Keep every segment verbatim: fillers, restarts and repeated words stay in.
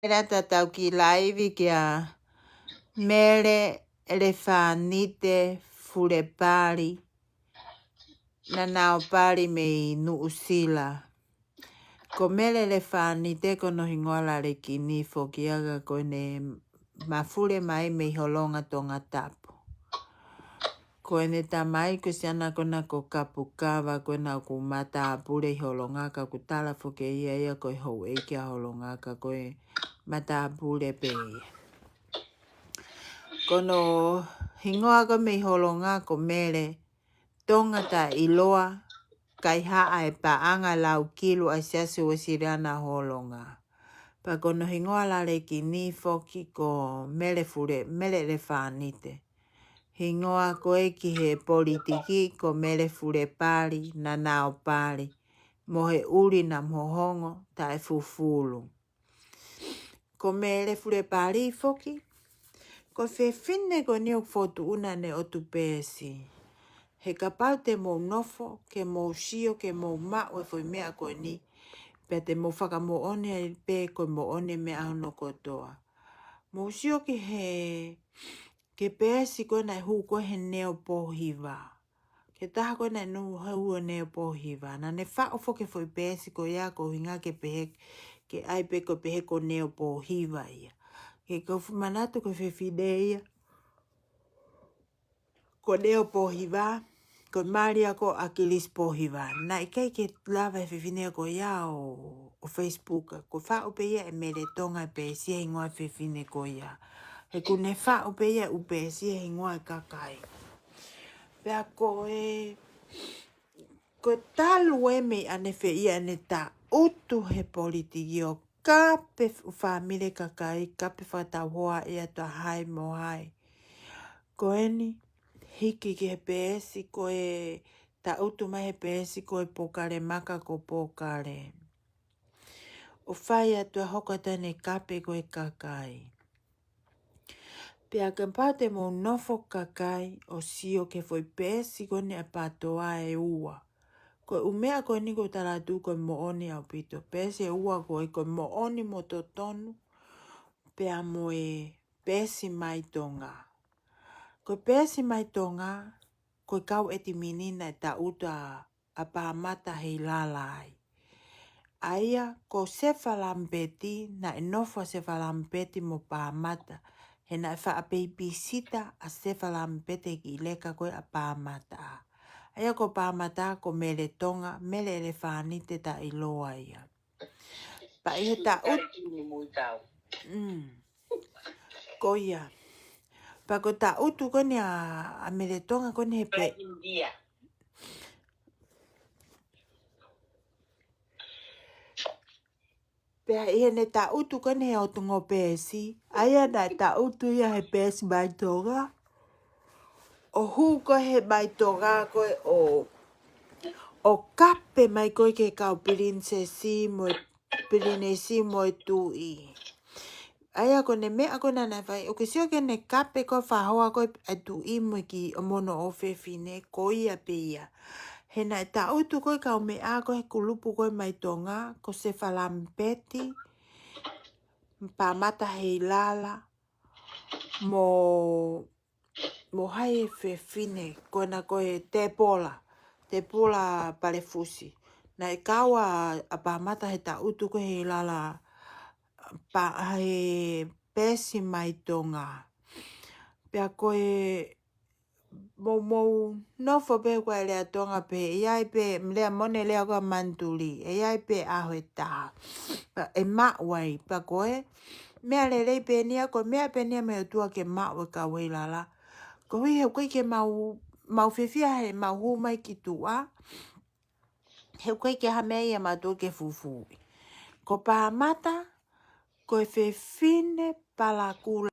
Ela tatau ki laivi kia Mele Elefanite Fulepali, Nanaopali mei Nuʻusila. Ko Mele Elefanite ko hono hingoa lalekini foki ia ka ko ʻene mafule mai mei Holonga Tongatapu. Ko ʻene tamai ko e siana ko ena ko Kapukava ko ena ʻoku matāpule ʻi Holonga ka ʻoku tala foki ia ia ko e houʻeiki ʻa Holonga ka ko e matāpule pē ia. Ko hono hingoa ko ē mei Holonga ko Mele Tonga taʻiloa kaihaʻa e paʻanga laukilu ʻa e Siasi Uēsiliana Holonga. Pea ko hono hingoa lalekini foki ko Mele Fule, Mele Elefanite. Hingoa ko ē ki he politiki ko Mele Fulepali, Nanaopali, Moheʻuli, Namuhohongo, Taʻefufulu. Ko Mele Fulepali foki, ko e fefine ko eni ʻoku fokotuʻuna ʻene ʻotu peesi. He kapau te mou nofo, ke mou sio, ke mou maʻu e foʻi meʻa ko eni, pea te mou fakamoʻoni ai pē ko e moʻoni e meʻa hono kotoa. Mou sio ki he, ki he peesi ko ē naʻe hū ko ē he Neopōhiva. Ki he taha ko ē naʻe hū he Neopōhiva. Naʻa ne faʻu foki e foʻi peesi ko ia ko e ʻuhinga ke pehē, ke ʻai pē ko e pehē ko Neopōhiva ia. Ke ʻoku ou manatu ko e fefine ia ko Neopōhiva, ko e mali ia ko ʻAkilisi Pōhiva. Naʻe ʻikai ke lava e fefine ko ia ʻo, ʻo Facebook. Ko e faʻu pē ia ʻe Mele Tonga e peesi he hingoa e fefine ko ia. He ʻoku ne faʻu pē ia e ʻū peesi he hingoa e kakai. Pea ko e, ko e talu ē mei ʻanefē ia ʻene tangutu he politiki ʻo kape fāmili kakai, kape fakatauhoa ia ʻa hai mo hai. Ko eni, hiki ki he peesi ko e tangutu mai he peesi ko e Pōkale Maka ko Pōkale. ʻO fai atu ʻa e hoko atu ʻene kape ko e kakai. Pea kapau te mou nofo kakai ʻo sio ki he foʻi peesi ko eni ʻa e PTOA ʻe ua. Ko e ʻū meʻa ko eni ʻoku ou tala atu ko e moʻoni ʻaupito. Peesi ʻe ua ko ē ko e moʻoni mo totonu. Pea mo e peesi mai Tonga. Ko e peesi mai Tonga, ko e kau ʻetimini naʻe tangutu ʻa ʻa Pāmata Heilala ai. ʻA ia ko Sefa Lamipeti, naʻe nofo ʻa Sefa Lamipeti mo Pāmata. He naʻe faʻa peipisita ʻa Sefa Lamipeti ki he leka ko ē ʻa Pāmata. ʻA ia ko Pāmata ko Mele Tonga, Mele Elefanite taʻiloa ia. Pea ʻi he tangutu. Mm. Ko ia. Pea ko e tangutu ko eni ʻa, ʻa Mele Tonga ko eni he pe- Pea ʻi heʻene tangutu ko eni he ʻOtu Ngō Peesi, ʻa ia naʻe tangutu ia he peesi mai Tonga. ʻO hū ko ē he mai Tonga ko ē ʻo, ʻo kape mai ko ē ki he kau pilinisesi mo e, pilinisi mo e tuʻi. ʻA ia ko ʻene meʻa ko ē naʻa ne fai, ʻoku ke sio ki heʻene kape ko e faʻahoa ko ē ʻa e tuʻi mo e kiʻi ʻomono ʻo fefine ko ia pē ia. He naʻe tangutu ko ē kau meʻa ko ē he kulupu ko ē mai Tonga, ko Sefa Lamipeti, Pāmata Heilala, mo, mo hai e fefine, ko ena ko e Tēpola, Tēpola Palefusi. Naʻe kau ʻa, ʻa Pāmata he tangutu ko ē Heilala, pa, he peesi mai Tonga. Pea ko e mou, mou nofo pē ko e lea Tonga pē, ʻe ʻi ai pē, lea mone lea ko e manituli, ʻe ʻi ai pē ʻaho ʻe taha. Pea ʻe maʻu ai, pea ko e meʻa lelei pē eni ia, ko e meʻa pē eni ia mei he ʻOtua ke maʻu e kau Heilala. Koeʻuhi he ʻoku ʻikai ke mau, mau fiefia he mau hū mai ki tuʻa. He ʻoku ʻikai ke ha meʻa ia mautolu ke fufuuʻi. Ko Pāmata, ko e fefine palakula.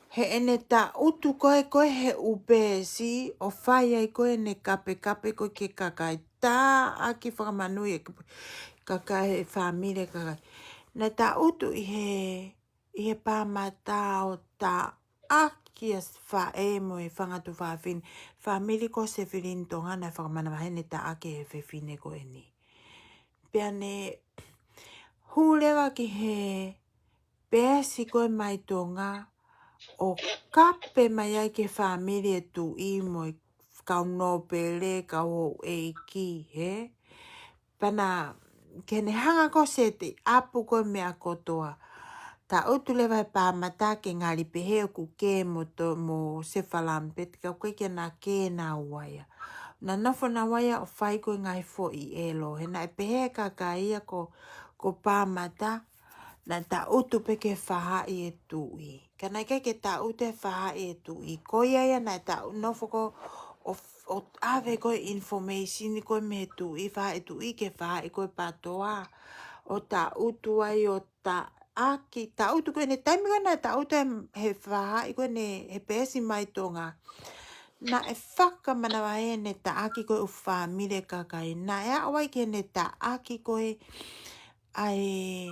Heʻene tangutu ko ē ko ē he ʻū peesi ʻo fai ai ko ē ʻene kapekape ko ē ki he kakai. Taʻaki fakamanui e kakai, fāmili kakai. Naʻe tangutu ʻi he, ʻi he Pāmata ʻo taʻaki ʻa e faʻē mo e fanga tuofāfine. Fāmili ko Sefilini Tonga naʻe fakamanavahē ʻene taʻaki e fefine ko eni. Pea ne Hū leva ki he peesi ko ē mai Tonga, ʻo kape mai ai ki he fāmili e tuʻi mo e kau nōpele, kau houʻeiki, hē? Pea naʻa ke ne hanga ko ē ʻo set up ko ē meʻa kotoa. Taʻutu leva he Pāmata ke ngali pehē ʻoku kē mo to-, mo Sefalampeti, ka ʻoku ʻikai ke na kē naua ia. Na nofo naua ia ʻo fai ko ē ngaahi foʻi ʻelo. He naʻe pehē ʻe he kakai ia ko, ko Pāmata, naʻe taʻutu pē ki he faʻahi e tuʻi. Ka naʻe ʻikai ke taʻutu he faʻahi e tuʻi. Ko ia ia naʻe taʻu-, nofo ko ē ʻo, ʻo ʻave ko ē information ko ē mei he tuʻi, faʻahi e tuʻi ki he faʻahi ko ē PATOA. ʻO taʻutu ai ʻo taʻaki, taʻutu ko ē ʻene taimi ko ē naʻe taʻutu he, he faʻahi ko ē ʻene, he peesi mai Tonga. Naʻe fakamanavahē ʻene taʻaki ko ē ʻū fāmili e kakai. Naʻe aʻu ai ki heʻene taʻaki ko ē ʻa e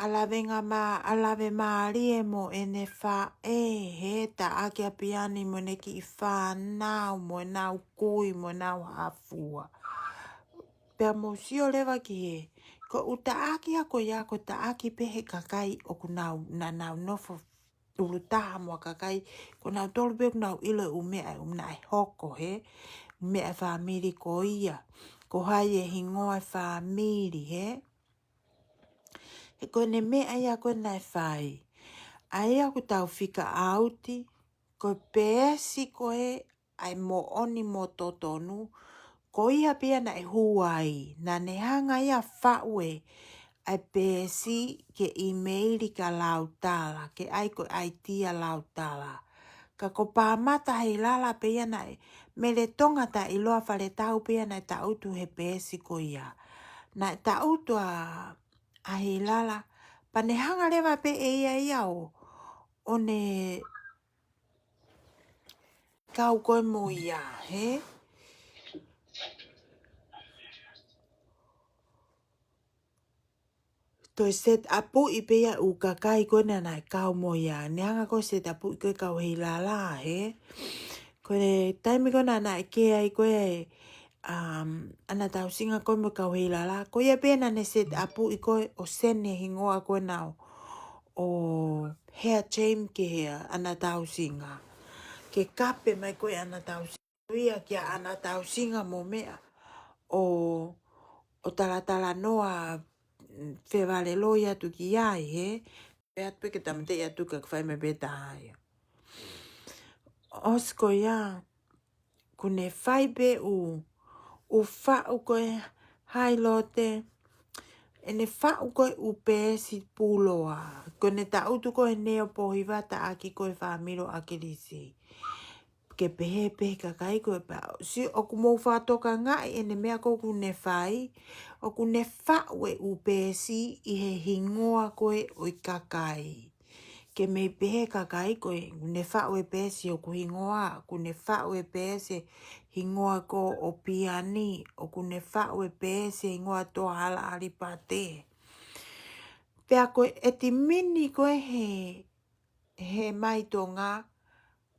ʻa Lavemā-, ʻa Lavemālie mo ʻene faʻē, hē, taʻaki ʻa Piani mo ʻene kiʻi fānau, mo ʻenau kui, mo ʻenau hafua. Pea mou sio leva ki he, ko e ʻū taʻaki ia ko ia, ko e taʻaki pē he kakai ʻoku nau, naʻa nau nofo ʻulutaha mo e kakai, ko nautolu pē ʻoku nau ʻilo e ʻū meʻa, ʻū meʻa naʻe hoko, hē, meʻa e fāmili ko ia, ko hai e hingoa e fāmili, hē. He ko ʻene meʻa ia ko ē naʻe fai. ʻA ia ʻoku tau fika ʻauti, ko e peesi ko ē ʻa e moʻoni mo totonu, ko ia pē ia naʻe hū ai, naʻa ne hanga ia ʻo faʻu e ʻa e peesi ke ʻīmeili kia Lautala, ke ʻai ko e ʻaitia ʻa Lautala. Ka ko Pāmata Heilala pē ia naʻe, Mele Tonga Taʻiloa Faletau pē ia naʻe taʻutu he peesi ko ia. Naʻe taʻutu ʻa, ʻa Heilala, pea ne hanga leva pē ʻe ia ia ʻo, ʻo ne kau ko ē mo ia, hē? Toe set up ʻi pē ia ʻū kakai ko ē naʻa nau kau mo ia. Ne hanga ko ē ʻo set up ʻi ko ē kau Heilala, hē? Ko e taimi ko ē naʻa nau kē ai ko ē, um, ʻAna Tausinga ko ē mo e kau Heilala. Ko ia pē naʻa ne set up ʻi ko ē ʻo send e hingoa ko ē naʻa nau ʻo Hea James ki he ʻAna Tausinga. Ke kape mai ko ē ʻAna Tausinga. Ia kia ʻAna Tausinga mo meʻa. ʻO, ʻo talatalanoa, mm, fevaleloi atu ki ai, hē. Pea atu pē ke tāmateʻi atu ka fai mai pē taha ia. ʻOsi ko ia, kuo ne fai pē ʻū, ʻū faʻu ko ē hai lote, ʻene faʻu ko ē ʻū peesi puloa. Kuo ne taʻutu ko ē ʻene ʻo pohiva taʻaki ko ē fāmili ʻo ʻAkilisi. Ke pehē pē he kakai ko ē pea. Sio ʻoku mou fakatokangaʻi ʻene meʻa ko ē ʻoku ne fai, ʻoku ne faʻu e ʻū peesi ʻi he hingoa ko ē ʻo e kakai. Ke mei pehē kakai ko ē, ʻoku ne faʻu e peesi hoku hingoa, ʻoku ne faʻu e peesi hingoa ko ē ʻo Piani, ʻoku ne faʻu e peesi hingoa Toahala ʻAlipate. Pea ko e ʻetimini ko ē he, he mai Tonga,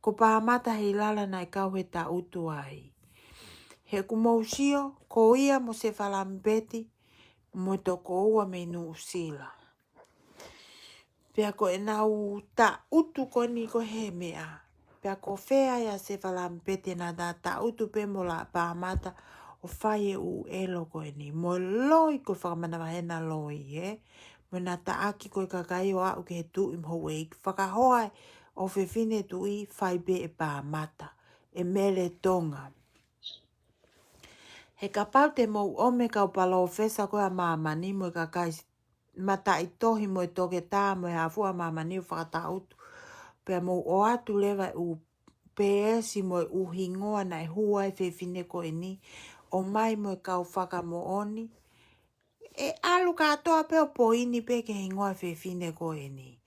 ko Pāmata Heilala naʻe kau he taʻutu ai. He ʻoku mou sio, ko ia mo Sefalampeti, mo e tokoua mei Nuʻusila. Pea ko ʻenau taʻutu ko eni ko ē he meʻa. Pea ko fē ai ʻa Sefalampeti naʻa na taʻutu pē mo Pāmata ʻo fai e ʻū ʻelo ko eni. Mo e loi ko e fakamanavahē ʻena loi, hē. Mo ʻena taʻaki ko ē kakai ʻo aʻu ki he tuʻi mo houʻeiki. Fakahoa ʻo fefine tuʻi fai pē ʻe Pāmata, ʻe Mele Tonga. He kapau te mou ʻomi e kau palōfesa ko ē ʻa māmani mo e kakai mataʻitohi mo e toketā mo e hā fua ʻa māmani ʻo fakataʻutu. Pea mou ʻoatu leva e ʻū peesi mo e ʻū hingoa naʻe hū ai e fefine ko eni, ʻomai mo e kau fakamoʻoni. ʻE ʻalu kātoa pē ʻo poini pē ki he hingoa e fefine ko eni.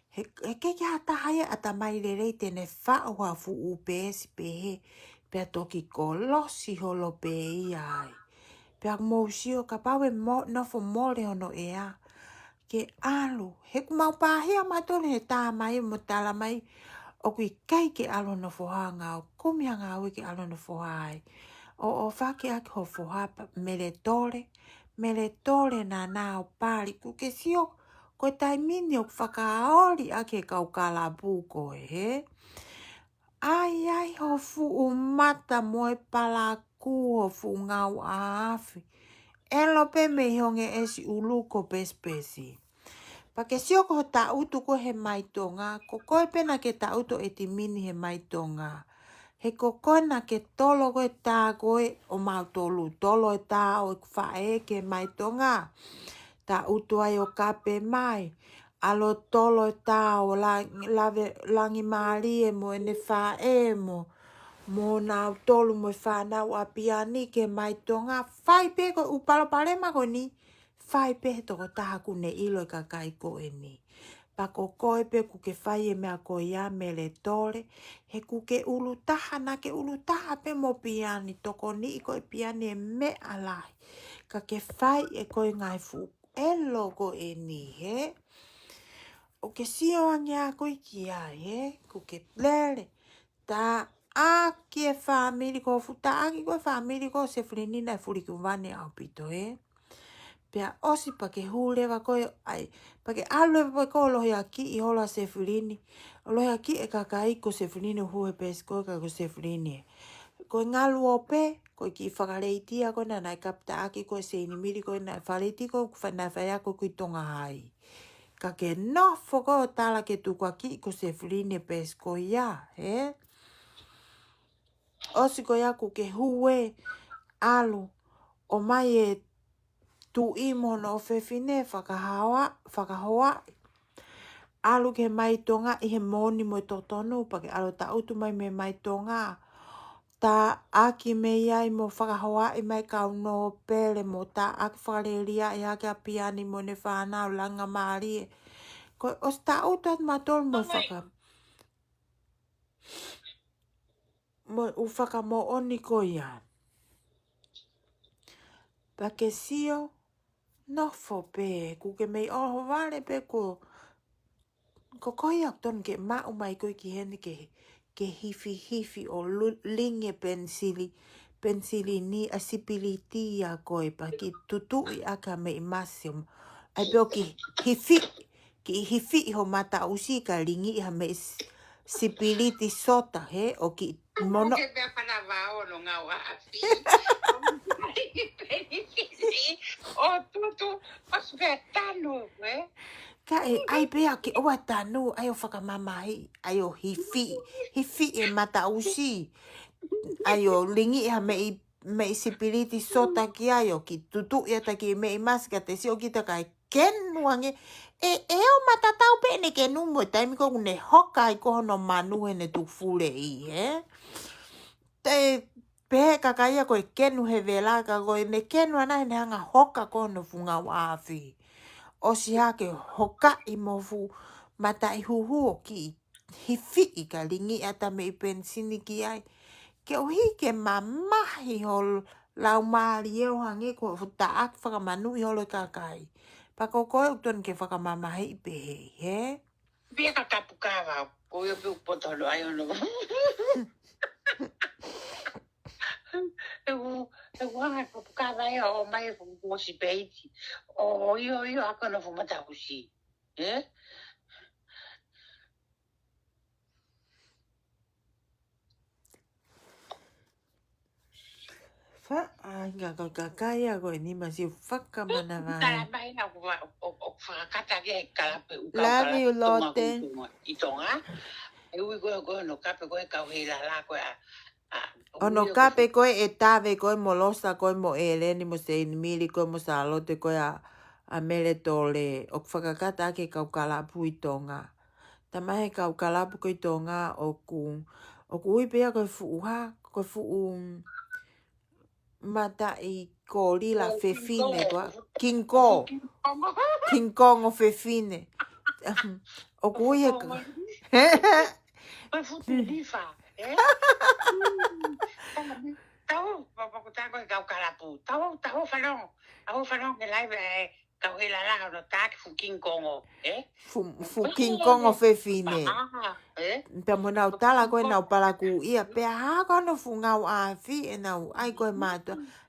He, he ʻikai ke ʻi ai ha taha ia ʻatamai lelei te ne faʻu ha fuʻu peesi pehē, pea toki kolosi holo pē ia ai. Pea mou sio kapau ʻe mo-, nofo mole hono ʻea, ke ʻalu. He ʻoku mau pāhia mautolu he tā mai mo tala mai, ʻoku ʻikai ke ʻalu hono foha ʻo ngāue, kumi ha ngāue ke ʻalu hono foha ai. ʻO, ʻo fakaʻaki ho foha pē Mele Tole, Meletole naʻa nau pali. Kuo ke sio, ko e taimi ni ʻoku fakaoli ʻaki e kau kalapu ko ē, hē? ʻAi, ʻai ho fuʻu mata mo e palakū ho fuʻu ngāue ʻa afi. ʻElo pē mei honge ʻesi ʻulu ko pesipesi. Pea ke sio ko ho taʻutu ko ē he Mai Tonga, ko koe pē naʻa ke taʻutu ʻe timini he Mai Tonga. He ko koe naʻa ke tolo ko ē tā ko ē ʻo mautolu, tolo e tā ʻo e faʻē ki he Mai Tonga. Taʻutu ai ʻo kape mai. ʻAlu ʻo tolo e tā ʻo la-, lave, Langimālie mo ʻene faʻē mo, mo nautolu mo e fānau ʻapiani ki he Mai Tonga. Fai pē ko e ʻū palopalema ko eni, fai pē he tokotaha ʻoku ne ʻilo e kakai ko eni. Pea ko koe pē ʻoku ke fai e meʻa ko ia Meletole, he ʻoku ke ʻulu taha, naʻa ke ʻulu taha pē mo Piani, tokoniʻi ko ē ʻe Piani e meʻa lahi. Ka ke fai ʻe koe e ngaahi fuʻu ʻelo ko eni, hē? ʻOku ke sio ange ʻa koe ki ai, hē? ʻOku ke lele. Taʻaki e fāmili ko ē, fuʻu taʻaki ko ē fāmili ko ē ʻo Sefilini naʻe fulikuvane ʻaupito, hē? Pea ʻosi pea ke hū leva ko ē, ʻai, pea ke ʻalu leva ko ē ʻo lohiakiʻi holo ʻa Sefilini. ʻO lohiakiʻi e kakai ko Sefilini ʻo hū he peesi ko ē ka ko Sefilini ē. Ko e ngalu ʻo pē, ko e kiʻi fakaleitia ko ē naʻe kapitaʻaki ko ē Seinimili ko ē naʻe faleiti ko ē ʻoku fai, naʻe fai ako ko ē ʻi Tonga Hai. Ka ke nofo ko ē ʻo tala ke tukuakiʻi ko Sefilini e peesi ko ia, hē? ʻOsi ko ia ʻoku ke hū ē, ʻalu, ʻomai e tuʻi mo hono ʻofefine fakahoa, fakahoa. ʻAlu ki he Mai Tonga ʻi he moʻoni mo e totonu, pea ke ʻalu ʻo taʻutu mai mei he Mai Tonga. Taʻaki mei ai mo fakahoaʻi mai kau nōpele mo taʻaki fakalēliaʻi hake ʻa Piani mo ʻene fānau Langimālie. Ko e ʻosi taʻutu atu mautolu mo faka-, mo e ʻū fakamoʻoni ko ia. Pea ke sio, nofo pē, ʻoku ke mei ʻohovale pē ko, ko koe ia ʻoku totonu ke maʻu mai koe ki heni ke, ke hifihifi ʻo lu-, lingi e penisili, penisili ni ʻa e sipiliti ʻa koe pea kiʻi tutuʻi ʻaki ha meʻi masi ʻo, ʻai pē ʻo kiʻi hifi, kiʻi hifiʻi ho mataʻusi kae lingiʻi ha meʻi s-, sipiliti sota, hē, ʻo kiʻi mono. Ke pea pana vao no ngau afi. ʻO tutu, ʻosi pea tanu, ē? Ka ʻe ʻai pē ʻa ke ʻoua tanu, ʻai ʻo fakamamahi, ʻai ʻo hifi, hifi e mataʻusi. ʻAi ʻo lingiʻi ha meʻi, meʻi sipiliti sota ki ai ʻo kiʻi tutuʻi ʻata kiʻi meʻi masi ka te sio kita kae kenu ange. ʻE, ʻe ʻo matatau pē ʻene kenu mo e taimi ko ē ʻoku ne hoka ai ko hono manu heʻene tuku fule ʻi, hē? Te pehē kakai ia ko e kenu he vela ka ko ʻene kenu ʻana heʻene hanga hoka ko hono fuʻu ngāue afi. ʻOsi hake hokaʻi mo fuʻu mataʻi huhu ʻo kiʻi hifiʻi ka lingiʻi ʻata meʻi penisini ki ai. Ke ʻuhi ke mamahi ho laumālie ʻo hangē ko e fuʻu taʻaki fakamanuʻi holo e kakai. Pea ko koe ʻoku totonu ke fakamamahiʻi pehē, hē? Pea ka kapu kava, ko ia pē ʻoku poto holo ai ono. ʻE u, ʻe u hanga kapu kava e ʻomai e fuʻu kuosi peiti. ʻO io, io, ako no fuʻu mataʻusi. Ē? Fa, ai, ka, ka, ka, ka, ia ko e nima siʻi fakamanavahē. Kala mai na ʻoku, ʻo, ʻo, ʻo fakakata ke kalape u kau. Love you, Lote. Tonga, ʻi Tonga. ʻE ui ko e, ko e no kape ko e kau hei lala ko e a, a, ʻo no kape ko e ʻe Tave ko e mo Losa ko e mo ʻEleni mo Seinimili ko e mo Sālote ko e a, a Meletole. ʻOku fakakata ʻaki e kau kalapu ʻi Tonga. Tamahe kau kalapu ko ē ʻi Tonga ʻoku, ʻoku ui pē ia ko e fuʻu hā, ko e fuʻu mataʻi kolila fefine ko ē. King Kong. King Kong ʻo fefine. ʻOku ui e ko e fuʻu lifa, ē? Tau, papa ko tā ko e kau kalapu. Tau, tau fanongo. Tau fanongo ke live, ē. Kau hei lala hono taki fuʻu King Kong ʻo, ē? Fuʻu, fuʻu King Kong ʻo fefine. Pea mo nau tala ko e nau palaku ia. Pea hā ko hono fuʻu ngāue afi ʻenau ʻai ko e mātuʻa.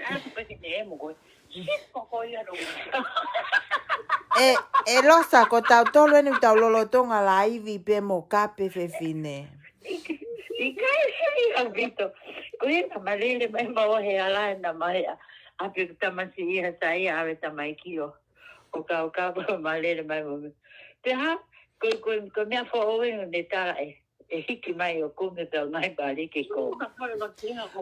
Ā, ko e kene e mo koe. Siko ko ia no. E, e Losa, ko tautolu eni ʻoku tau lolotonga laivi pē mo Kape Fefine. ʻIkai, ʻikai ʻaupito. Ko ia ka malele mai mau he ala na mai a. ʻApē ko tamasiʻi ia sai a ave tamaiki ʻo. ʻO kau kau ko malele mai mo. Te ha, ko, ko, ko mea foʻou e ne tala e. E hiki mai ʻo kumi pea mai pali ke ko.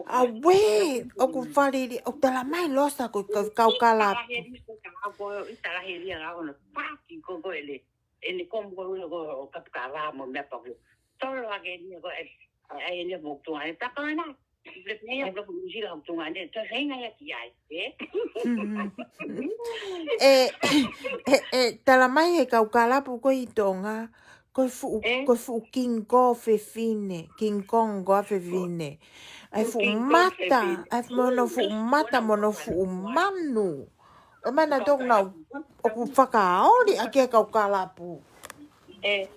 Auē, ʻoku falili, ʻoku tala mai Losa ko e kau, kau kala. Talahelia ko ka ko i talahelia la ona paki ko ko ele. Ele ko mo ko ko o kapukava mo mea paku. Tolo ake ni ko e. Ai ele mo tuʻa e paka na. Le pea ia ko New Zealand tuʻa ne. Tō feinga ia ki ai, ē? Mhm. E, e, e, tala mai he kau kalapu ko i Tonga, ko e fuʻu, ē? Ko e fuʻu King Kong fefine, King Kong ko a fefine. Ai fuʻu King Kong mata, fefine. Ai fuʻu mono fuʻu mata, mono fuʻu manu. ʻO mana tōku nau, ʻoku fakaoli ʻa ke kau kalapu. Ē.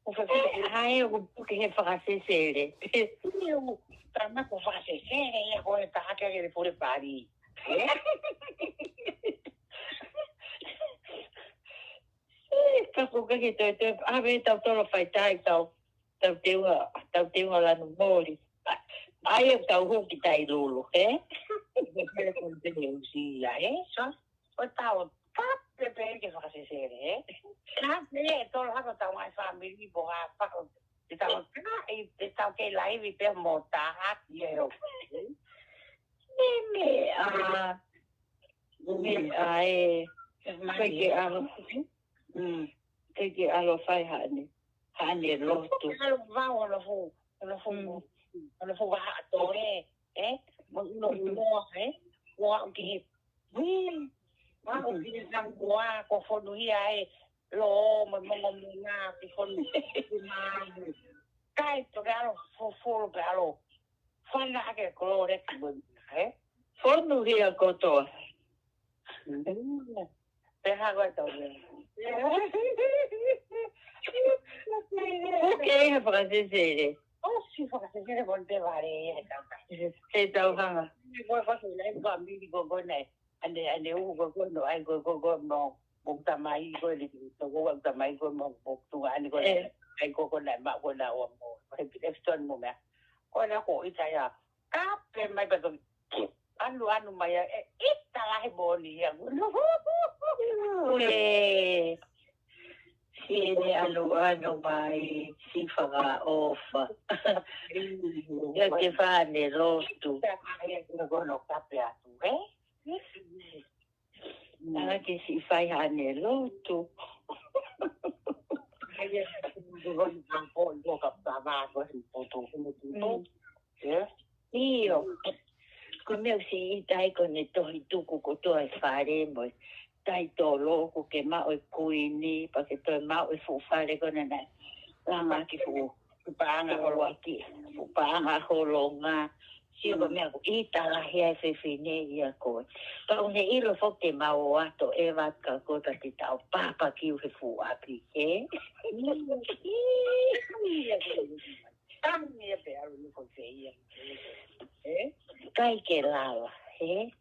ʻO fefine, ai, ʻoku puke he fakasesele. Ia, ʻoku tama ko fakasesele, ia ko e taha ke le pule pali. Ē? Ē, ka ko ke ke toe, toe, a, me tau tolo faitai, tau, tau teua, tau teua lanu moli. Ai, tau hoki tai lulu, ē? Ko te usi ia, ē? So, ʻo tau, ka pepe ke fakasesele, ē? Ka pe e tolo hapa tau ngai family mo ha pako. Te tau ka, e, te tau ke laivi pē mo taha, ia e o. Me, me, a, me, a, e, mai ke alo. Mm. Ke ke alo fai haʻane. Haʻane lotu. Alo vau, alo fu, alo fu. Mm. Ana fo vaha to e, e, mo no no e, ua ki he, ui, ua ki he nang ua, ko fonu ia e, lo, mo mo mo mo na, ki fonu, ki ma, kai to ke alo, fo fo lo ke alo, fana ke kolo le ki mo, e? Fonu ia kotoa. Pe ha koe tau. Ok, he fakasesele. O si fakasesele mo te vale he tau. He tau hanga. Ko e fakasesele ko mili ko ko nei. Ane ane u ko ko no ai ko ko ko no. Mo tamai ko le to ko tamai ko mo mo tu ane ko. Ai ko ko na ma ko na o mo. He Efton mo mea. Ko na ko i tai a. Kape mai pa to. Anu anu mai a e ita lahi boni ia. Ule. Sine anu anu mai si fakaʻofa. Ia ke fane lotu. Ia ke si fai hane lotu. Ia. Io. Ko mea si i tai ko ne tohi tuku ko toa e fale mo e tai tolo ko ke maʻo e kuini pa ke toe maʻo e fuʻu fale ko ne nai. Lama ki fuʻu paʻanga holo aki fuʻu paʻanga holonga. Sio ko mea ko i tala hea e fefine ia ko e. Pau ne ilo fo ke mau ato e vat ka ko ta ki tau papa ki u he fuʻu api he. Tangi e pe alu ni ko te ia. E? Kai ke lava, e?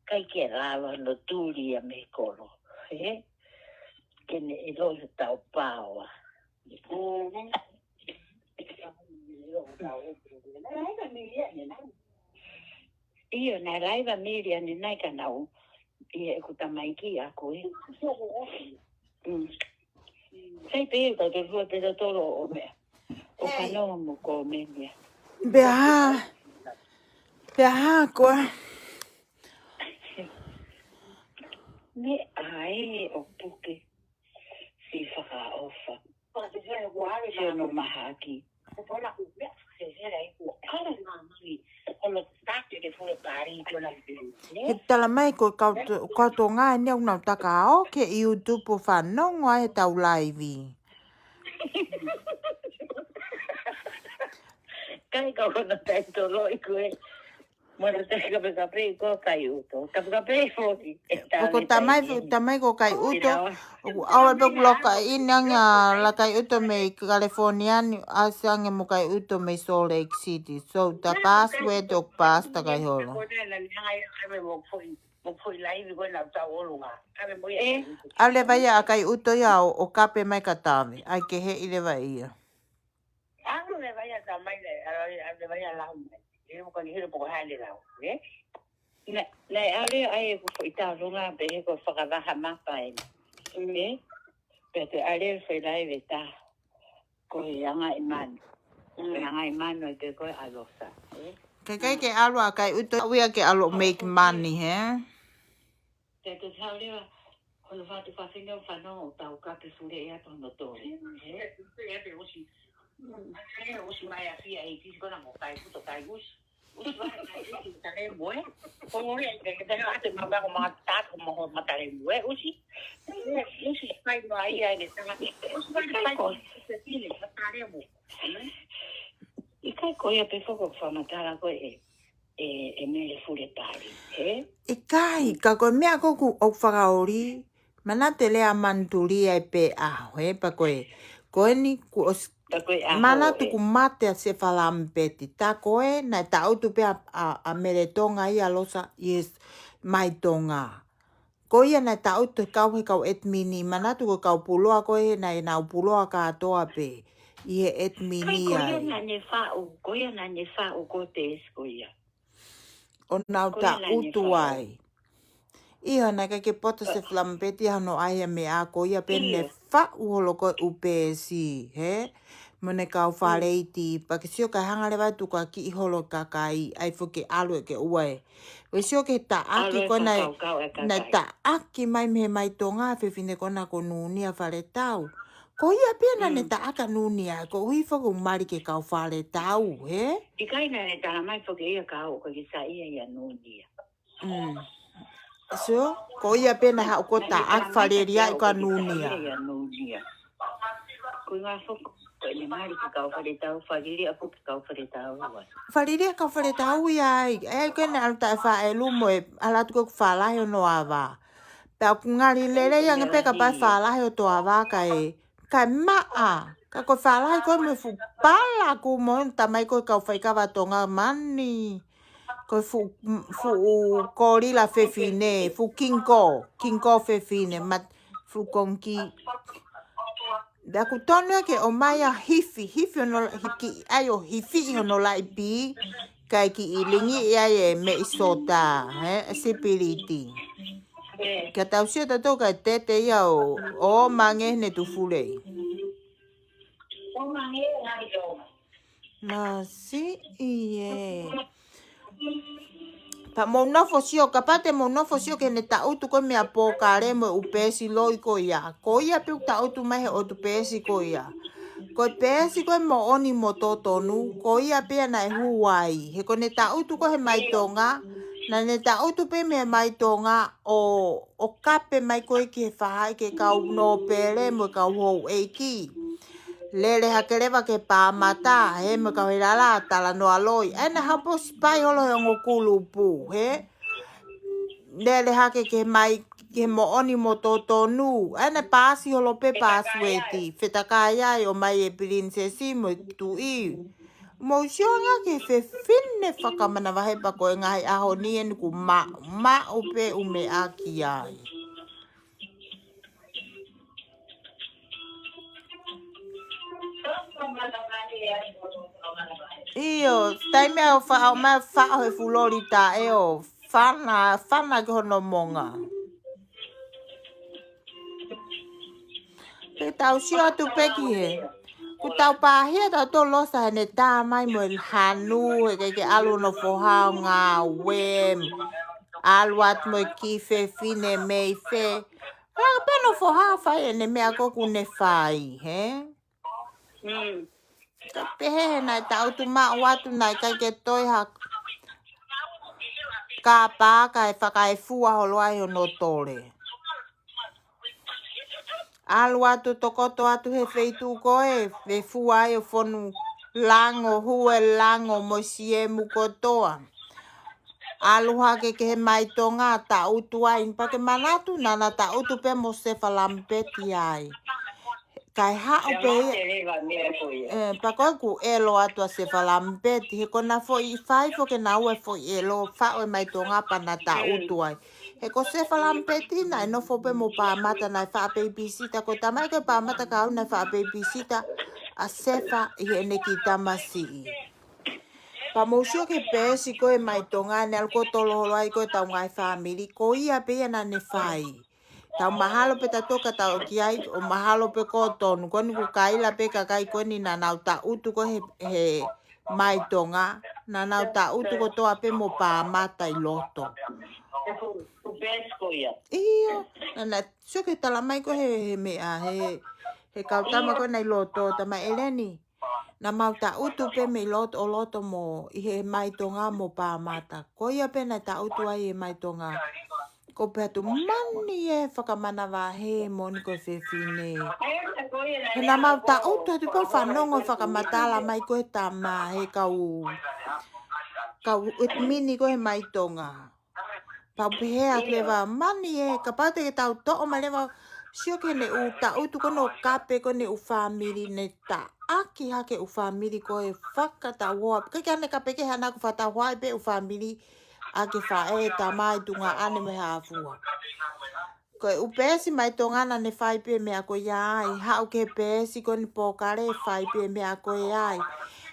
Kai ke lava no tuli a me kolo, e? Ke ne ilo i tau paoa. Io, na laiva mili ane nai ka nau. Ia e ku tamaiki aku, e. Sai pe ka te hua pe tolo o mea. O ka no mo ko me mea. Pea ha. Pea ha koa. Me ai o puke. Si fakaʻofa. Sio no mahaki. He tala mai ko kau to, kau to ngai ni au nau taka o ke YouTube o fanongo ai he tau live. Kai kau na tai tolo i koe. Mo na tai kape kape ko kai uto. Kape kape foki. Poko tamai, tamai ko kai uto. Awa pe kuloka ina nga la kai uto mei California ni asi ange mo kai uto mei Salt Lake City. So the password o pass ta kai holo. E, ale vai a kai uto ia o, o kape mai ka tave. Ai ke he ile vai ia. Alu le vai a tamai le, alu le vai a lau mai. E mo ka ni hilo poko hale lau, e? Na, na ale ai e ku fo i ta longa pe he ko fakavaha mapa e. E? Pe te ale fo i lai ve ta. Ko e anga i manu. Anga i manu e pe ko e alosa. E? Ke kai ke alu a kai uto, uia ke alu make money, he? Te te tau leva, ko no fatu fafine o fano o tau kape fule ea tono tole. E? Usi mai a fia e tisi kona mo kai kuto kai usi. Usi mai a kai usi tale mo e. Ko mo e ke ke tale ate mama ko mama tato mo ho matale mo e usi. Usi kai no ai ai le tanga. Usi mai kai ko se tine matale mo. I kai ko ia pe foko famatala ko e. E, e mele fule pali, he? I kai, ka ko e mea ko ku o fakaoli, mana te lea mantulia e pe aho, he, pa ko e, ko e ni ku os, mana tuku mate a se falampeti, ta ko e, na e tautu pe a, a, a mele tonga i a losa, yes, mai tonga. Ko ia na e tautu he kau he kau etmini, mana tuku kau puloa ko e, na e nau puloa katoa pe, i he etmini ai. Kai ko ia na ne fau, ko ia na ne fau ko te es ko ia. O nau ta utu ai. Ia na ka ke poto se flampeti hano ai a me a ko ia pe ne fa u holo ko upe si, he? Mo ne kau faleiti, pa ke sio ka hanga le vai tuka ki i holo kakai, ai fo ke alu e ke ua e. We sio ke taaki ko na, na taaki mai me mai tonga fefine ko na ko nuni a fale tau. Ko ia pē naʻa ne taʻaki ʻa Nunia, ko hui foki ʻo mali ki he kau fale tau, he? ʻIkai naʻa ne tala mai foki ia ka au ka ke sa ia ia Nunia. Mm. So, ko ia pē naʻe haʻu ko taʻaki falelia ʻi ka Nunia. Ia Nunia. Ko ia foki, ko ʻene mali ki he kau fale tau, falelia foki ki he kau fale tau. Falelia kau fale tau ia ai. E ke ne alu taʻe faʻelu mo e, ala tuku falahi ʻo noava. Pea ʻoku ngali lelei ange pē ka pae falahi ʻo toava ka e. Ka e maʻa. Ka ko e falahi ko e mo e fuʻu pala ku mo e tamai ko e kau faikava Tonga mani. Ko e fuʻu, fuʻu kolila fefine, fuʻu kinko, kinko fefine, mat, fuʻu konki. Pea ʻoku tonu ia ke ʻomai ʻa hifi, hifi hono, hiki, ai ʻo hifi hono laipi, kae kiʻi lingi ia e meʻi sota, he, e sipiliti. Ka tau sio tautolu ka tete ia ʻo, ʻo mange ne tufulei. Masiʻi ē. Pea mou nofo sio, kapau te mou nofo sio ki heʻene taʻutu ko e meʻa pōkale mo e ʻū peesi loi ko ia. Ko ia pē ʻoku taʻutu mai he ʻotu peesi ko ia. Ko e peesi ko e moʻoni mo totonu, ko ia pē ia naʻe hū ai. He ko ʻene taʻutu ko e Mai Tonga, naʻa ne taʻutu pē mei he Mai Tonga ʻo, ʻo kape mai ko e ki he faʻahi ki he kau nōpele mo e kau houʻeiki. Lele hake leva ki he Pāmata, he mo e kau Helala, talanoa loi. ʻA ena hapo sipai holo he ongo kulupu, he? Lele hake ki he mai, ki he moʻoni mo totonu. ʻA ena paasi holo pē paasi ueti. Fetakai ai ʻo mai e pilinisesi mo e tuʻi. Mou sio ange ki he fefine fakamanavahē pea ko e ngaahi ʻaho ni eni ʻoku ma, maʻu pē ʻū meʻa ki ai. ʻIo, taimi ʻoku faʻo mai faʻo he fulori taʻe ʻo fana, fana ki hono monga. Ke tau sio atu pē ki he. Kuo tau pāhia tautolu Losa heʻene tā mai mo e hanu, he ke ke ʻalu hono foha ʻo ngāue. ʻAlu atu mo e kiʻi fefine mei fē. Ka pē hono foha fai ʻene meʻa ko ē ʻoku ne fai, he? Mm. Ka pehē he naʻe taʻutu maʻu atu naʻe ʻikai ke toe ha kapa ka e fakaefua holo ai hono tole. ʻAlu atu tokoto atu he feituʻu ko ē, fefua ai ʻo fonu lango, hue lango mo siemu kotoa. ʻAlu hake ki he Mai Tonga taʻutu ai, pea ke manatu naʻa na taʻutu pē mo Sefa Lamipeti ai. Kae haʻu pē ia. Ē, pea ko ē ʻoku ʻelo atu ʻa Sefa Lamipeti, he ko ʻena foʻi fai foki ʻena ʻū foʻi ʻelo, faʻo e Mai Tonga pea na taʻutu ai. He ko Sefa Lamipeti naʻe nofo pē mo Pāmata naʻe faʻa peipisita, ko e tamai ko ē Pāmata ka au naʻe faʻa peipisita ʻa Sefa ʻi heʻene kiʻi tamasiʻi. Pea mou sio ki he peesi ko ē Mai Tonga, ne ʻalu ko ē ʻo tolo holo ai ko ē ʻetau ngaahi fāmili, ko ia pē ia naʻa ne fai. Tau mahalo pē tautolu ka tau ki ai, ʻo mahalo pē ko tonu, ko eni ʻoku kaila pē kakai ko eni naʻa nau taʻutu ko ē he, he Mai Tonga, naʻa nau taʻutu kotoa pē mo Pāmata ʻi loto. ʻIo, naʻa na, sio ki he tala mai ko ē he, he meʻa, he, he kau tama ko ē naʻe ʻi loto, tama ʻEleni. Naʻa mau taʻutu pē mei loto ʻo loto mo ʻi he Mai Tonga mo Pāmata. Ko ia pē naʻe taʻutu ai he Mai Tonga. Ko pē atu mani e fakamanavahē moʻoni ko e fefine. He naʻa mau taʻutu atu pē ʻo fanongo fakamatala mai ko e tama he kau, kau ʻetimini ko ē he Mai Tonga. Pea u pehē atu leva, mani ē, kapau te ke tau toʻo mai leva, sio ki heʻene ʻū taʻutu ko ē ʻo kape ko ʻene ʻū fāmili ne taʻaki hake ʻū fāmili ko ē fakatauhoa. ʻIkai ke ʻi ai ha kape kehe, ʻa ena ʻoku fakatauhoa ai pē ʻū fāmili ʻaki e faʻē, tamai, tuongaʻane mo e hā fua. Ko e ʻū peesi Mai Tonga naʻa ne fai pē meʻa ko ia ai, haʻu ki he peesi ko eni pōkale fai pē meʻa ko ia ai.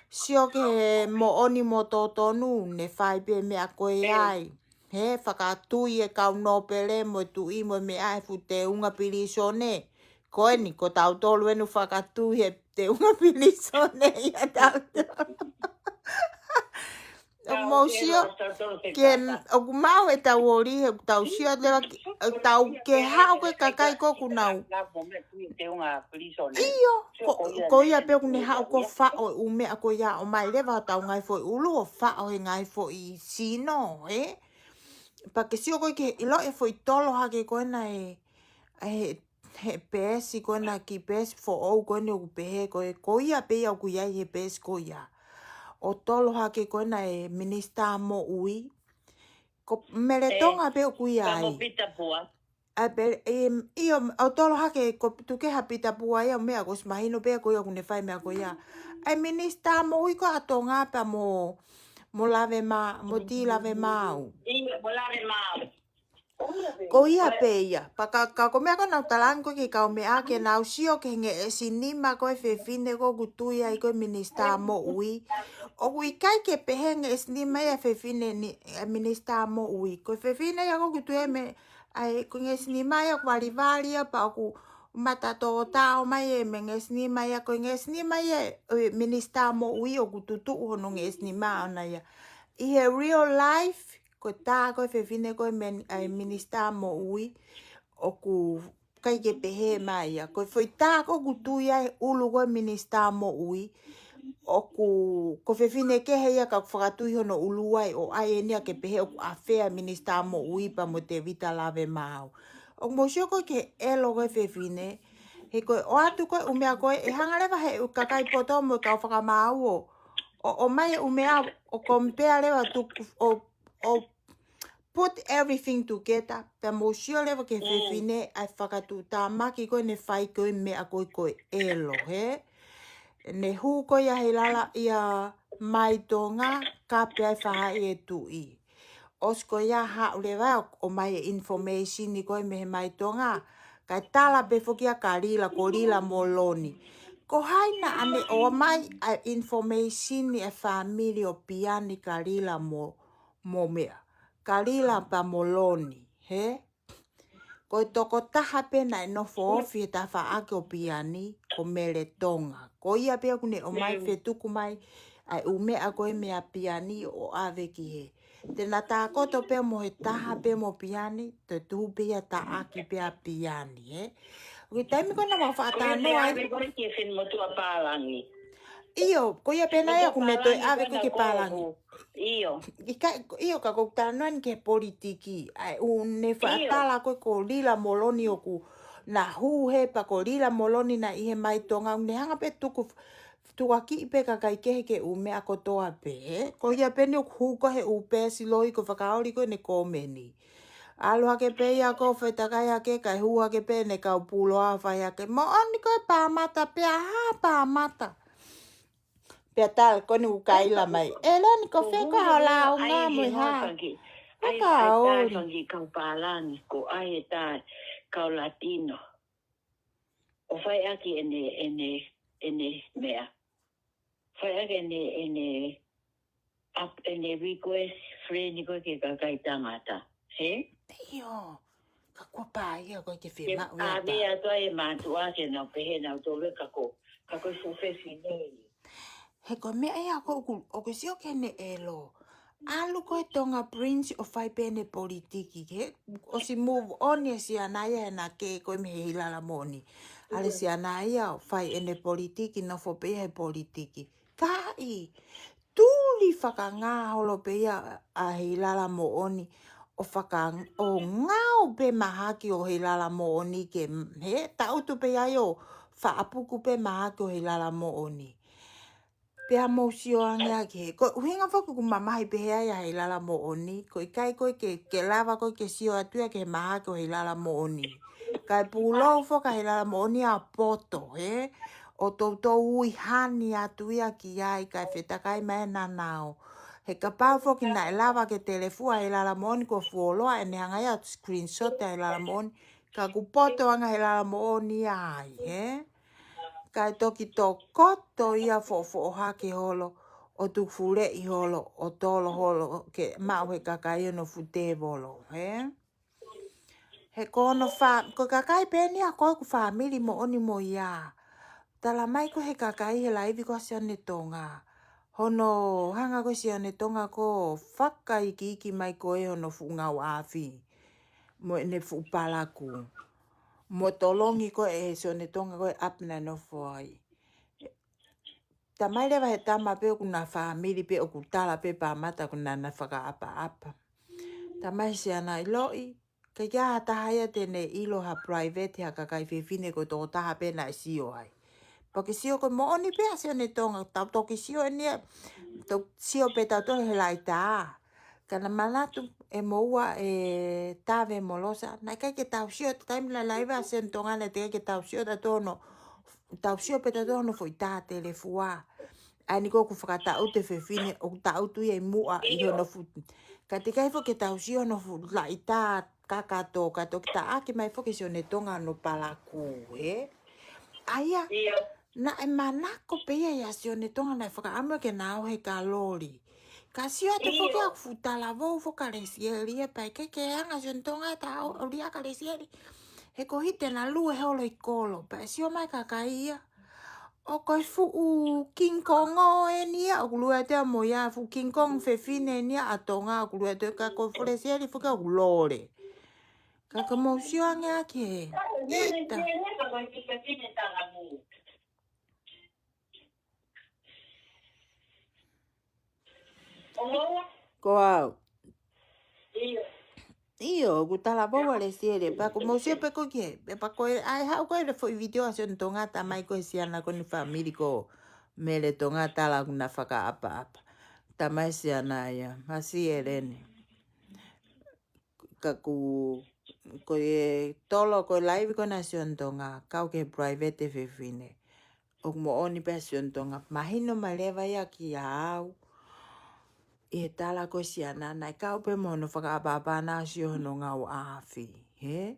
Sio ki he moʻoni mo totonu ne fai pē meʻa ko ia ai. He fakatui e kau nōpele mo e tuʻi mo e meʻa he fuʻu teunga pilīsone. Ko eni, ko tautolu eni ʻoku fakatui he teunga pilīsone ia tautolu. ʻoku mou sio ke ʻoku maʻu ʻetau ʻoli, he ʻoku tau sio leva ke, ʻoku tau ke haʻu ko e kakai ko ē ʻoku nau. ʻIo, ko, ko ia pē ʻoku ne haʻu ko ē ʻo faʻo e ʻū meʻa ko ia ʻo ʻomai leva hotau ngaahi foʻi ʻulu ʻo faʻo he ngaahi foʻi sino, ē? Pea ke sio ko ē ke ʻilo e foʻi tolo hake ko ena e, e he peesi ko ena ki peesi foʻou ko ena ʻoku pehē ko ē, ko ia pē ia ʻoku ʻi ai he peesi ko ia. ʻO tolo hake ko ena e minisitā moʻui. Ko Mele Tonga pē ʻoku ʻi ai. Pita Pua. ʻAi pē, ʻio, ʻo tolo hake ko Tukeha Pita Pua ia ʻo meʻa ko ʻosi mahino pē ko ia ʻoku ne fai meʻa ko ia. ʻAi minisitā moʻui ko ē ʻa Tonga pea mo, mo Lave Ma, mo Ti Lave Mau. ʻIo, mo Lave Mau. Ko ia pē ia. Pea ka, ka ko e meʻa ko ē naʻa ku talaange ko ē ki he kau meʻa ke nau sio ki he ngeʻesi nima ko ē fefine ko ē ʻoku tui ai ko e minisitā moʻui. ʻOku ʻikai ke pehē ngeʻesi nima ia fefine ni, e minisitā moʻui. Ko e fefine ia ko ē ʻoku tui ai mei, ʻai, ko e ngeʻesi nima ia ʻoku valivali ia pea ʻoku mata tōtao mai e meʻa ngeʻesi nima ia, ko e ngeʻesi nima ia e minisitā moʻui ʻoku tutuʻu hono ngeʻesi nima ʻona ia. ʻI he real life, ko e tā ko ē fefine ko ē men-, ʻai minisitā moʻui, ʻoku ʻikai ke pehē mai ia. Ko e foʻi tā ko ē ʻoku tui ai ʻulu ko ē minisitā moʻui, ʻoku, ko e fefine kehe ia ka ʻoku fakatui hono ʻulu ai ʻo ʻai eni ia ke pehē ʻoku ʻafea minisitā moʻui pea mo Tevita Lave Mau. ʻOku mou sio ko ē ki he ʻelo ko ē fefine, he ko e ʻoatu ko ē ʻū meʻa ko ē, ʻe hanga leva he ʻū kakai poto mo e kau fakamaau ʻo, ʻo, ʻomai e ʻū meʻa ʻo compare leva tuku, ʻo, ʻo put everything together, pea mou sio leva ki he fefine ʻai fakatuʻutāmaki ko ē ne fai ko ē meʻa ko ē ko e ʻelo, hē? Ne hū ko ia he lala ia mai Tonga, kape ai faʻahi e tuʻi. ʻOsi ko ia haʻu leva ʻo, ʻomai e information ko ē mei he mai Tonga, kae tala pē foki ia kia Lila, ko Lila Moloni. Ko hai naʻa ne ʻomai ʻa e information ʻa e fāmili ʻo Piani kia Lila mo mo meʻa. Kia Lila pea Moloni, hē? Ko e tokotaha pē naʻe nofo ofi he tafaʻaki ʻo Piani, ko Mele Tonga. Ko ia pē ʻoku ne ʻomai fetuku mai ʻa e ʻū meʻa ko ē meia Piani ʻo ʻave ki hē. Te na tākoto pē mo he taha pē mo Piani, te tuhu pē ia taʻaki pē ʻa Piani, hē? ʻOku ʻi he taimi ko ē naʻa mau faʻa talanoa ai. Ko e ʻave ko ē ki he fenimotuʻa pālangi. ʻIo, ko ia pē naʻe ʻoku ne toe ʻave ko ē ki he pālangi. ʻIo. ʻIkai, ʻio, ka ʻoku ou talanoa eni ki he politiki. ʻAi, ʻoku ne faʻa tala ko ē ko Lila Moloni ʻoku na hū hē pea ko Lila Moloni naʻe ʻi he mai Tonga, ne hanga pē tuku, tukuakiʻi pē kakai kehe ki he ʻū meʻa kotoa pē. Ko ia pē eni ʻoku hū ko ē he ʻū peesi loi ko e fakaoli ko ē ʻene kōmeni. ʻAlu hake pē ia ko e fetakai hake kae hū hake pē ʻene kau puloa fai hake. Moʻoni ko e pāmata pē, ha pāmata. Pea tala ko eni ʻoku kaila mai. ʻEleni ko fē ko e lau ngā mo e hā. Ai, ai, tā fangi kau pālangi, ko ai e tā kau Latino. ʻO fai ʻaki ʻene, ʻene, ʻene meʻa. Fai ʻaki ʻene, ʻene, ap, ʻene request friend ko ē ki he kakai tangata. Hē? ʻIo. Ka kuo pā ia ko ē ke fiemaʻu ia. Ke ʻave atu ai e mātuʻa ke nau pehē nau tō ve ka ko, ka ko e fuʻu fefine. He ko e meʻa ia ko ē ʻoku, ʻoku sio ki heʻene ʻelo. ʻAlu ko ē Tonga Prince ʻo fai pē ʻene politiki, hē? ʻOsi move on e siana ia he naʻe kē ko ē mei he Hilala Moʻoni. ʻAlu e siana ia ʻo fai ʻene politiki, nofo pē ia he politiki. Ka ʻi, tuli fakangā holo pē ia ʻa Hilala Moʻoni. ʻO faka, ʻo ngāue pē mahaki ʻo Hilala Moʻoni ke, hē, taʻutu pē ia ʻo faʻapuku pē mahaki ʻo Hilala Moʻoni. Pea mou sio ange ʻaki hē. Ko e ʻuhinga foki ʻoku mamahi pehē ai ʻa Hilala Moʻoni. Ko e ʻikai ko ē ke, ke lava ko ē ke sio atu ia ki he mahaki ʻo Hilala Moʻoni. Kae pūlou foki ʻa Hilala Moʻoni ʻa poto, hē? ʻO toutou ui hani atu ia ki ai, kae fetakai mai ʻa Nanao. He kapau foki naʻe lava ke telefua ʻa Hilala Moʻoni ko e fuoloa ʻene hanga ia ʻo screenshot ʻa Hilala Moʻoni. Ka ʻoku poto ange ʻa Hilala Moʻoni ai, hē? Kae toki tokoto ia foʻofoʻo hake holo, ʻo tuku fuleʻi holo, ʻo tolo holo, ke maʻu he kakai ʻo nofo tēvolo, hē? He ko hono fā, ko e kakai pē eni ia ko ē ʻoku fāmili moʻoni mo ia. Tala mai ko ē he kakai he laivi ko ē ʻa Sione Tonga. hono hanga ko ē Sione Tonga ko ē ʻo fakaikiiki mai ko ē hono fuʻu ngāue ʻaʻafi mo ʻene fuʻu palakū. Mo tolongi ko ē ʻe Sione Tonga ko ē ʻapi naʻe nofo ai. Talamai leva ʻe he tama pē ʻoku na fāmili pē ʻoku tala pē Pāmata ʻoku na na fakaʻapaʻapa. Talamai ʻe Siana, ʻiloʻi, ʻikai ke ʻi ai ha taha ia te ne ʻilo ha private ha kakai fefine ko e tokotaha pē naʻe sio ai. Pea ke sio ko e moʻoni pē ʻa Sione Tonga, tau toki sio eni ia, tau sio pē tautolu he laʻitā. Ka na manatu ʻe moua ʻe Tave mo Losa, naʻe ʻikai ke tau sio, taimi naʻe laiva ʻa Sione Tonga naʻe teʻeki ke tau sio tautolu hono, tau sio pē tautolu hono foʻi tā telefua. ʻA eni ko ē ʻoku fakataʻutu e fefine, ʻoku taʻutu ia ʻi muʻa ʻi hono fuʻu. Ka teʻeki ai foki ke tau sio hono fuʻu laʻitā kakato, ka toki taʻaki mai foki ʻe Sione Tonga hono palakū, ē? ʻA ia, naʻe manako pē ia ʻia Sione Tonga naʻe fakaʻamu ke na ō he kaloli. Ka sio atu foki ʻa e fuʻu talavou foki ʻa Lesieli ia pea ʻikai ke hanga ʻe Sione Tonga ʻo tau ʻo lia kia Lesieli. He ko e hā te na lue holo ʻi kolo. Pea sio mai e kakai ia. ʻO ko e fuʻu King Kong eni ia, ʻoku lue atu ia mo ia, fuʻu King Kong fefine eni ia ʻa Tonga, ʻoku lue atu ia ka ko Lesieli foki ʻoku lole. Ka ko e mou sio ange ʻaki ē. ʻIta. Ko au. ʻIo, ʻoku talavou ʻa Lesieli, pea ʻoku mou sio pē ko ē ki he, pea ko e, ʻai haʻu ko ē le foʻi vitiō ʻa Sione Tonga, talamai ko ē ʻe Siana ko eni fāmili ko Mele Tonga tala ʻoku na fakaʻapaʻapa. Talamai ʻe Siana ia, masi ʻEleni. Ka ʻoku, ko e tolo, ko e laivi ko ena ʻa Sione Tonga, kau ki he private e fefine. ʻOku moʻoni pē ʻa Sione Tonga. Mahino mai leva ia kia au. ʻI he tala ko ē ʻa Siana, naʻe kau pē mo hono fakaʻapaʻapa naʻa sio hono ngāue ʻaʻafi, hē?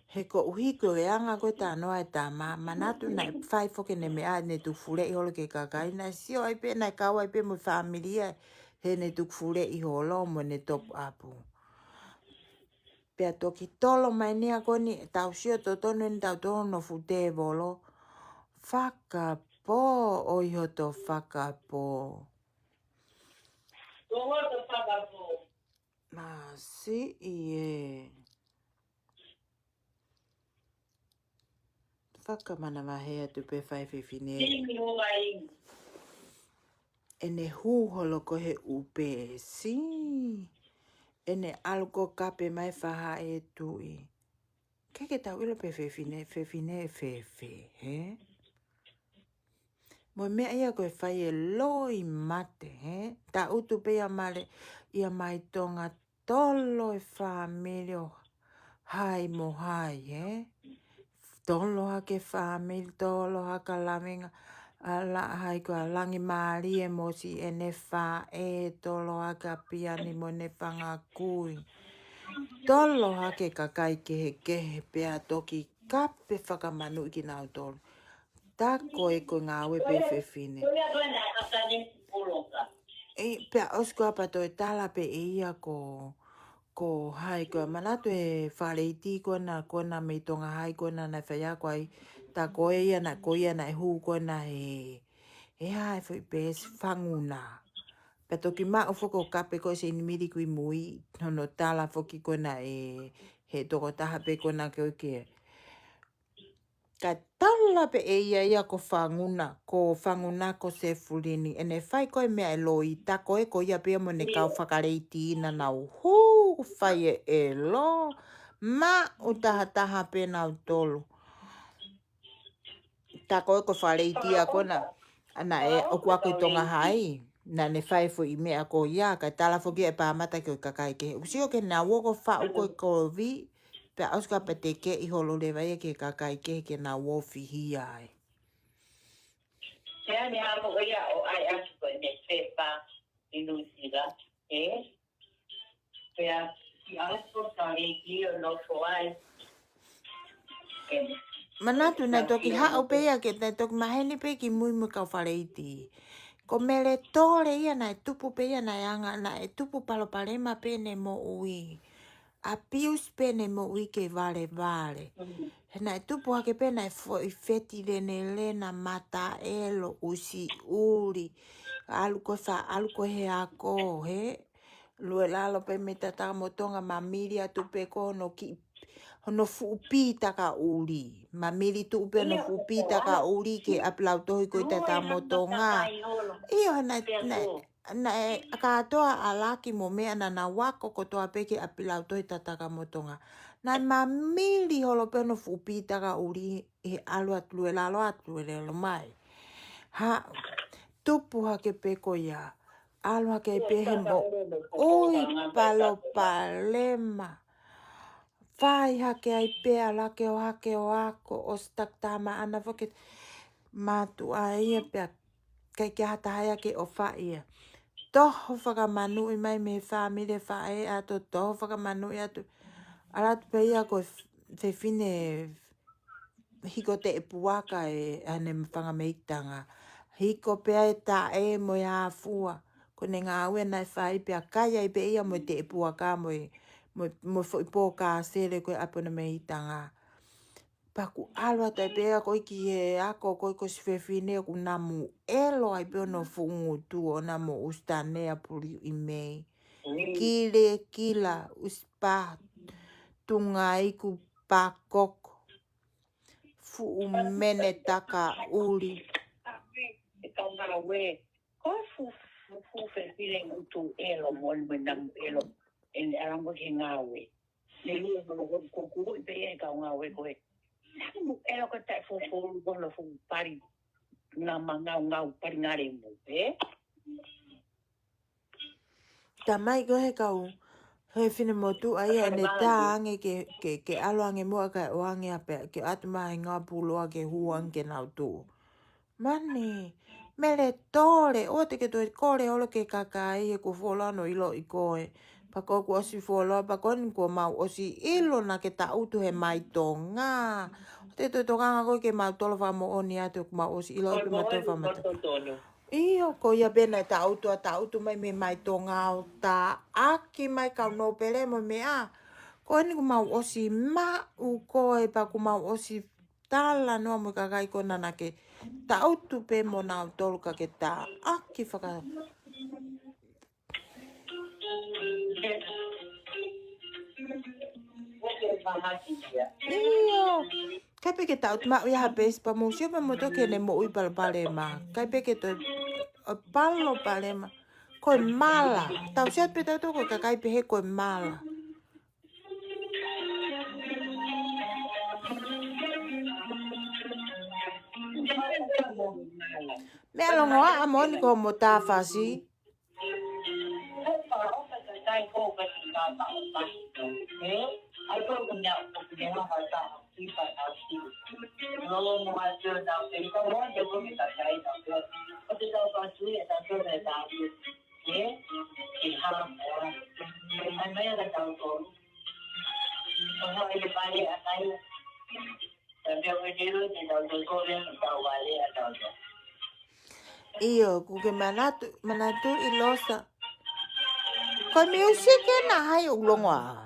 He koeʻuhi ko e anga ko ē talanoa e tama, manatu naʻe fai foki ʻene meʻa ʻene tukufuleʻi holo ki he kakai, naʻe sio ai pē, naʻe kau ai pē mo e fāmili ia, heʻene tukufuleʻi holo mo ʻene top up. Pea toki tolo mai eni ia ko eni, tau sio totonu eni tautolu hono fuʻu tēvolo. Fakapō, ʻoihoto fakapō. Masiʻi ē. Fakamanavahē atu pē fai fefine. ʻEne hū holo ko ē he ʻū pēsi. ʻEne ʻalu ko ē ʻo kape mai fahaʻi e tuʻi. ʻIkai ke tau ʻilo pe fefine, fefine ʻe fēfē, hē? Mo e meʻa ia ko ē fai ʻe Loʻimate, hē? Taʻutu pē ia Mele, ia mai Tonga tolo e fāmili ʻo hai mo hai, hē? Tolo hake fāmili, tolo hake ʻa Lavinga, ʻa La-, hai ko ē ʻa Langimālie mo siʻene faʻē, tolo hake ʻa Piani mo ʻene fanga kui. Tolo hake kakai kehekehe pea toki kape fakamanuʻi kinautolu. Tā ko ē ko e ngāue pē fefine. ʻE, pea ʻosi ko ē pea toe tala pē ʻe ia ko, ko hai ko ē manatu e faleiti ko ena, ko ena mei Tonga hai ko ena naʻe faiako ai. Tā ko ē ia naʻe, ko ia naʻe hū ko ena he, he hai foʻi pēsi Fanguna. Pea toki maʻu foki ʻo kape ko ē ʻe Seinimili Kuimui, hono tala foki ko ena ʻe he tokotaha pē ko ena ko ē ke. Ka tala pē ʻe ia ia ko Fanguna, ko Fanguna ko Sefulini, ʻene fai ko ē meʻa ʻe Loʻi, tā ko ē ko ia pē ia mo ʻene kau fakaleiti naʻa nau hū fai e ʻelo, maʻu tahataha pē nautolu. Tā ko ē ko e faleiti ia ko ena, ʻa ena ē ʻoku ako ʻi Tonga hai, naʻa ne fai foʻi meʻa ko ia, kae tala foki ʻe Pāmata ki he kakai kehe. ʻOku sio ke nau ō ko faʻu ko ē kovi, pea ʻosi ko ē pea tekeʻi holo leva ia ki he kakai kehe ke nau ō ʻo fihia ai. Pea ne hamo ia ʻo ʻai atu ko ʻene pepa ʻi Nuʻusila, ē? Pea ki ʻaho ko ē faleiti ʻo nofo ai. Manatu naʻe toki haʻu pē ia ke naʻe toki maheni pē kimui mo e kau faleiti. Ko Mele Tole ia naʻe tupu pē ia naʻe anga, naʻe tupu palopalema pē ʻene moʻui. Abuse pē ʻene moʻui ke valevale. He naʻe tupu hake pē naʻe foʻi feti lenelena, mataʻelo, ʻusiʻuli. ʻAlu ko e fa, ʻalu ko e he ako, he. Lue lalo pē mei Tatakamotonga, mamili atu pē ko hono kiʻi, hono fuʻu pī takaʻuli. Mamili tuʻu pē hono fuʻu pī takaʻuli ki ʻApilautohi ko ē ʻi Tatakamotonga. ʻIo, naʻe, naʻe, naʻe kātoa ʻa Laki mo meʻa naʻa nau ako kotoa pē ki ʻApilautohi Tatakamotonga. Naʻe mamili holo pē hono fuʻu pī takaʻuli he ʻalu atu, lue lalo atu, lue lalo mai. Ha, tupu hake pē ko ia. ʻAlu hake ai pē he moʻui palopalema. Fai hake ai pē ʻa Laki ʻo hake ʻo ako, ʻosi takitama ʻana foki, mātuʻa ia pea ʻikai ke ʻi ai ha taha ia ke ʻofaʻi ia. Toho fakamanuʻi mai mei he fāmili faʻē ʻato, toho fakamanuʻi atu. ʻAlu atu pē ia ko e f-, fefine hiko teʻepuaka ʻe ʻene fanga meitanga. Hiko pē ʻa e taʻe mo e afua. Ko ʻene ngāue naʻe fai pea kai ai pē ia mo e teʻepuaka mo e, mo e, mo e foʻi pō kāsele ko ē ʻapi ʻo ʻene meitanga. Pea kuo ʻalu atu ai pē ia ko ē ki he ako ko ē ko e siʻi fefine ʻoku namu ʻelo ai pē hono fuʻu ngutu ʻo namu ʻusitanea puli ʻi mei. Kile kila, ʻusi pā, tunga iku pā koko. Fuʻu mene takaʻuli. E kau ngāue. Ko e fuʻu, fuʻu, fuʻu fefine ngutu ʻelo mo e namu ʻelo. ʻEne ʻalu ange ki he ngāue. Ne lue mo ko kuku i pē ia e kau ngāue ko ē. Namu ʻelo ko e taʻe fuʻu fuʻu ko hono fuʻu pali. Ngā mangau ngau pali ngare mo, ē? Tamai ko e he kau, he finemotuʻa ia ʻene tā ange ke, ke, ke ʻalu ange muʻa kae ʻoange ʻa pē, ke ʻatu mai ngā puloa ke hū ange ke nau tuʻu. Mani, Meletole, ʻoua te ke toe kole holo ki he kakai he kuo fuoloa hono ʻiloʻi koe. Pea ko ē kuo ʻosi fuoloa, pea ko eni kuo mau ʻosi ʻilo naʻa ke taʻutu he mai Tonga. ʻOua te ke toe tokanga koe ke mau tolo fakamoʻoni atu kuo mau ʻosi ʻiloʻi pē mau tolo fakamoʻoni. ʻIo, ko ia pē naʻe taʻutu ʻa taʻutu mai mei mai Tonga ʻo taʻaki mai kau nōpele mo e meʻa. Ko eni kuo mau ʻosi maʻu koe pea kuo mau ʻosi talanoa mo e kakai ko ē naʻa ke taʻutu pē mo nautolu ka ke taʻaki faka-, ʻio. ʻIkai pē ke taʻutu maʻu ia ha peesi pea mou sio pē moutolu ki heʻene moʻui palopalema. ʻIkai pē ke toe, ʻo palopalema. Ko e mala. Tau sio pē tautolu ko e kakai pehē ko e mala. Meʻa longoaʻa moʻoni ko mo Tafasi. ʻIo, ʻoku ke manatu, manatuʻi Losa. Ko e music ena hai ʻoku longoaʻa.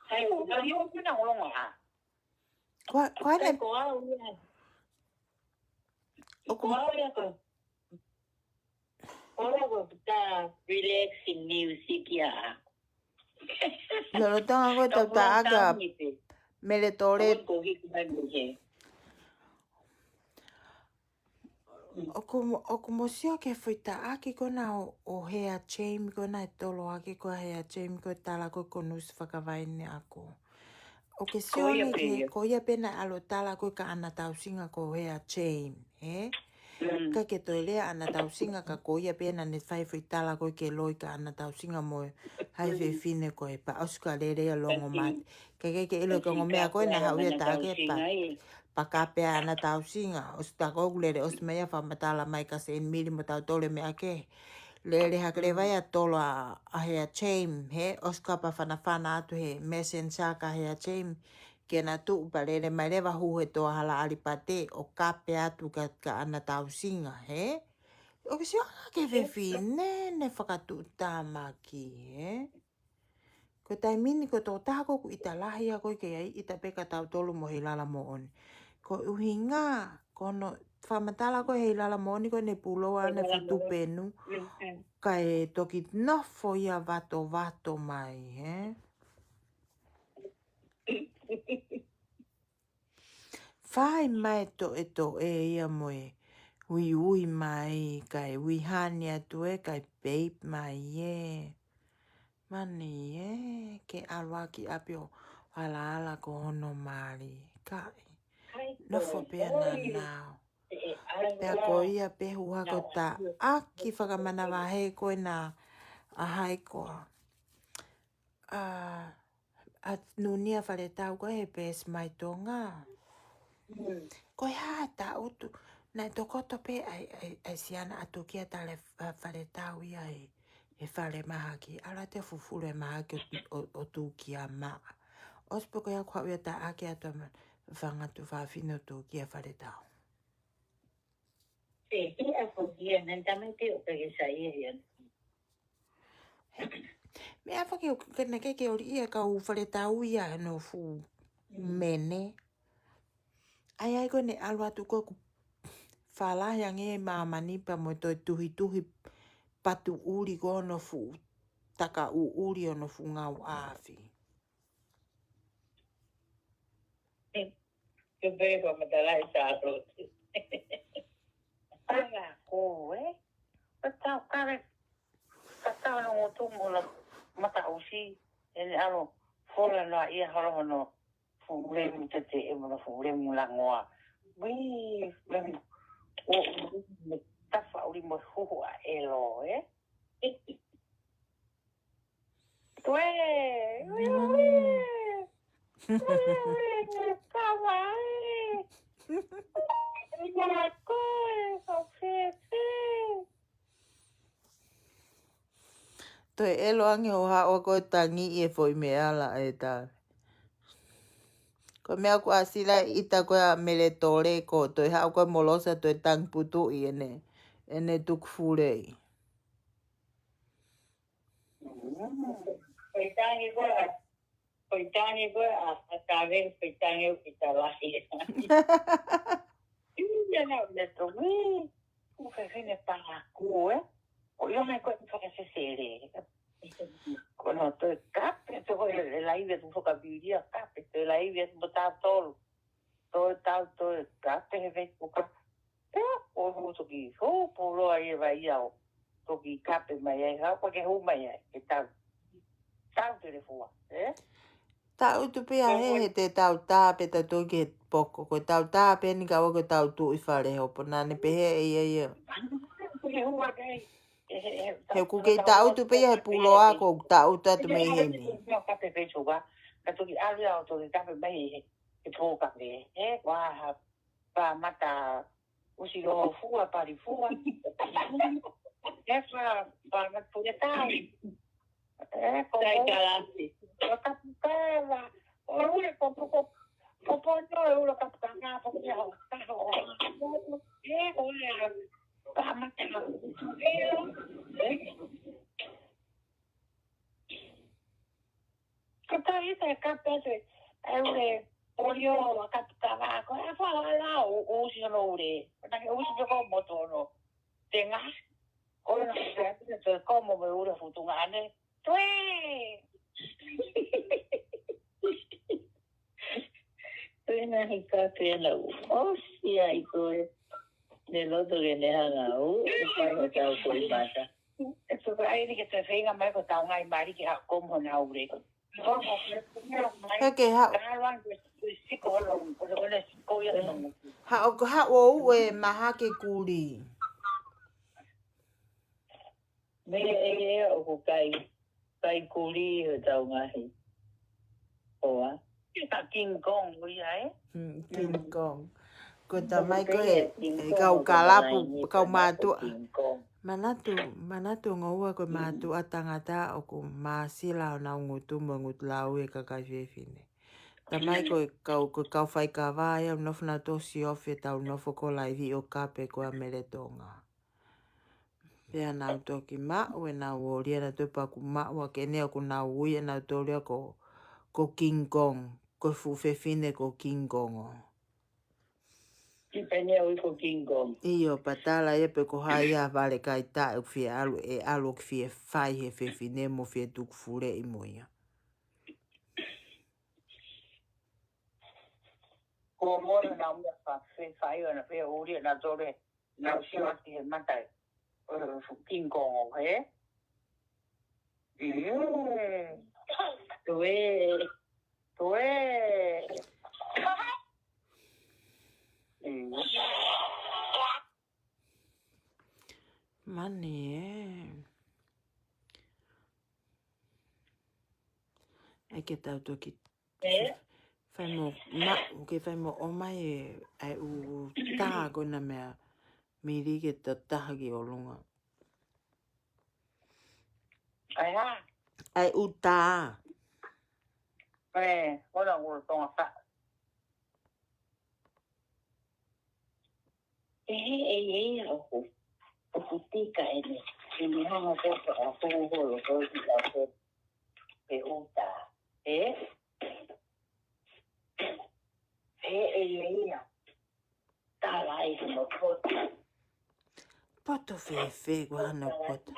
Hai ʻoku, hai ʻoku na ʻoku longoaʻa. Ko, ko ene. Ko au ia. ʻOku, ko au ia ko. Ko au ko tā relaxing music ia. Lolotonga ko e tau taʻaki ʻa Meletole. Ko hiki mai mei he. ʻOku mo-, ʻoku mo sio ki he foʻi taʻaki ko ena ʻo, ʻo Hea James ko ena ʻe toloaki ko e Hea James ko e tala ko e ko Nusi Fakavaine ako. ʻOku ke sio ange ki he, ko ia pē naʻe ʻalu tala ko e ka ʻana tausinga ko Hea James, ē? ʻIkai ke toe lea ʻana tausinga ka ko ia pē naʻa ne fai foʻi tala ko e ke loi ka ʻana tausinga mo e hai fefine ko e pea ʻosi ka lele ia longo mate. Ka ke ke ʻilo ke ongo meʻa ko ena haʻu ia taʻaki pea. Pea ka pea ʻana tausinga, ʻosi tā ko ē ʻoku lele ʻosi mai ia fakamatala mai ka se eni mili mo tautolu e meʻa kehe. Lele hake leva ia tolo ʻa, ʻa Hea James, he, ʻosi ka pea fanafana atu he messenger ka Hea James, ke na tuʻu pea lele mai leva hū he toa hala ʻalipate, ʻo kape atu ka, ka ʻana tausinga, he. ʻOku ke sio ange ki he fefine, ne fakatuʻutāmaki, he. Ko e taimi ni ko e tokotaha ko ē ʻoku ʻita lahi ia ko ē ke ʻai ʻita pē kia tautolu mo e lala moʻoni. Ko e ʻuhinga, ko hono fakamatala ko ē he ʻi Lala Moʻoni ko ʻene pulou ʻa ʻene fuʻu tupenu. Kae toki nofo ia vatovato mai, hē? Fai mai toʻetoʻe ia mo e uiui mai, kae ui hani atu ē, kae babe mai ē. Mani ē, ke ʻalu ʻaki ʻapi ʻo alaala ko hono mali. Kae nofo pē ʻa naʻa nau. Pea ko ia pē huha ko taʻaki fakamanavahē ko ena ʻa hai koā. ʻA, ʻa Nunia Faletau ko ē he peesi mai Tonga. Ko e hā taʻutu, naʻe tokoto pē ʻa e, ʻa e, ʻa e siana ʻa Tukia Tale, ʻa, Faletau ia he, he fale mahaki. ʻAlu atu ʻo fufulu e mahaki ʻo, ʻo, ʻo Tukia maʻa. ʻOsi pē ko ia kuo haʻu ia taʻaki atu ʻa ma-, fanga tuofāfine ʻo Tukia Faletau. Pea hia ko ia, naʻe tamai pē ʻo ka ke saiʻia ia. Meʻa foki ʻoku ke neke ke ʻoli ia kau Faletau ia hono fuʻu mene. ʻAi, ʻai ko ʻene ʻalu atu ko ē ʻoku fālahi ange māmani pea mo e toe tuhituhi patu ʻuli ko hono fuʻu taka ʻuʻuli hono fuʻu ngāue ʻafi. Ke pē ko matala e Sālote. Ala ko ē. Ka tau kare. Ka tau no ngutu mo na mata usi. ʻEne ʻalu fola noa ia holo hono fuʻu lemu tete ē mo na fuʻu lemu langoa. Ui, lemu. ʻO, ʻo, me tafa ʻuli mo huhu ʻa ʻElo, ē? Toe, ui, ui. Ui, ui, ui, kava, ui. Ia ko e, ko fefe. Toe ʻelo ange ʻo haʻu ko e tangi ʻi he foʻi meʻa la e tā. Ko e meʻa ko ʻa Sila ʻita ko ē ʻa Meletole ko toe haʻu ko e molosa toe tangi putu ʻi ʻene, ʻene tukufulei. Ko e tangi ko ē ʻa, ko e tangi ko ē ʻa, ʻa Taveni, ko e tangi ʻo kita lahi. Ia na, ia to, ui, ʻoku fefine palaku, ē? Ko ia mai ko e fakasesele. Ko no toe kape, to ko e laivi atu fakapili ʻa kape, toe laivi atu mo tautolu. Toe tau, toe kape he vei ko ka. Pea, ʻo hu toki, hu, poloa ia vai au. Toki kape mai ai, ha, ko ke hu mai ai, ke tau. Tau telefua, ē? Taʻutu pē ia he, he te tau tā pē ta toki he poko. Ko e tau tā pē ni ka ua ko e tau tuʻu ʻi fale hopo. Naʻa ne pehē ʻe ia ia. Ko ke hu mai ai. He ʻoku kei taʻutu pē ia he puloa ko taʻutu atu mei heni. Ka toki ʻalu ia ʻo toki kape mai he, he pō kape. He, ua ha, pa mata usi lo fua, pali fua. He fa, fa mata pule tau. E, ko tai kalasi. Ko kapukava. O ule ko, ko, ko, ko pono e ulo kapukanga, ko kia o kaho. E, ko ule a, ka mata. E, e. Ko tai te kape te, e ule, polio a kapukava, ko e fa la o, o si no ule. Ko ta ke usi ko moto no. Tenga. Ko na ke te ko mo me ule futunga ane. Toe! Toe na hika pē na u. ʻOsi ai ko e. Ne loto ke ne hanga u. E pa no tau ko i mata. E so ka ai ni ke te feinga mai ko tau ngai mari ke ha komo na ule. He ke ha. Haʻo, haʻo ʻo e mahaki kuli. Meʻa ʻe ia ʻoku kai, kai kuli he tau ngahi. Hoa. Ka King Kong, ui ai. Hmm, King Kong. Ko e tamai ko e, e kau kalapu, kau mātuʻa. Manatu, manatu ngoua ko e mātuʻa tangata ʻoku māsila ʻo nau ngutu mo ngutu lau e kakai fefine. Tamai ko e kau, ko e kau faikava ia, nofo na tosi ofi e tau nofo ko laivi ʻo kape ko ʻa Meletonga. Pea nau toki maʻu, e nau ōlia na toe paku maʻu, ʻa ke ne ʻoku nau ui, e nau tōlia ko, ko King Kong, ko e fuʻu fefine ko King Kong ʻo. Ki pene o iko King Kong. ʻIo, patala ia pe ko hai ia vale kai taʻe ʻoku fie ʻalu, ʻe ʻalu ʻoku fie fai he fefine mo fie tuku fuleʻi mo ia. Ko mona na mea fa fe fai ona fe uri na tole na usi wa ki he mata ʻo King Kong he. Mm. Toe. Toe. Mm. Mani ē. ʻAi ke tau toki. Ē? Fai mo, ma, ke fai mo ʻomai ē, ʻai ʻū tā ko na mea. Mili ke ta taha ki ʻolunga. ʻAi hā? ʻAi ʻū tā. Ē, ʻola ʻū tonga fa. Ē, ē, ē, ē, ʻoku. ʻOku tika ʻene. ʻEne hanga ko ka a ko holo ko ki a ko. Pe ʻū tā. Ē? Ē, ē, ē, ē. Tala ai hono poto. Poto fēfē ko hano poto?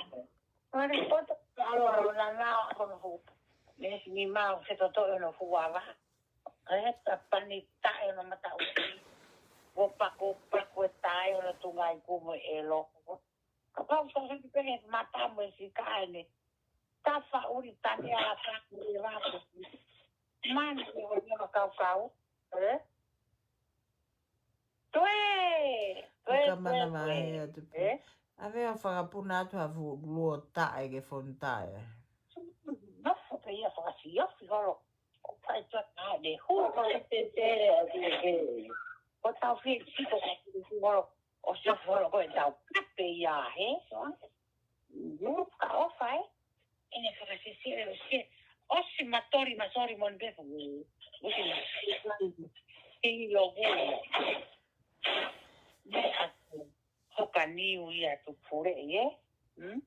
Hano poto, alo, alo, na, na, hono fu. Mesi ni mau se toto hono fuava. Ē, ta pani taʻe hono mata uki. Ko pako, pako e tae hono tunga iku mo e loko. Ka pau sa hiki pene mata mo e sikaene. Tafa uri tane ala paku e rapu. Mani e o ni ma kau kau. Ē? Toe! Toe, toe, toe. Ka mana mahe atu pē. Ē? ʻAve ʻo fakapuna atu ha fuʻu luo taʻe ke fonu taʻe. Nofo pē ia fakasiofi holo. Ko fai tua taʻe hu. Ko te te atu ē. Ko tau fi siko ka fuʻu holo. ʻO siofi holo ko e tau kape ia he. Soa. Io, ka ʻofa ē. ʻEne fakasesele ʻo se. ʻOsi matori, matori mo ni pē fu. ʻOsi ma. Kei lo ku. Ne a hoka niu ia tu pure ie. Hmm?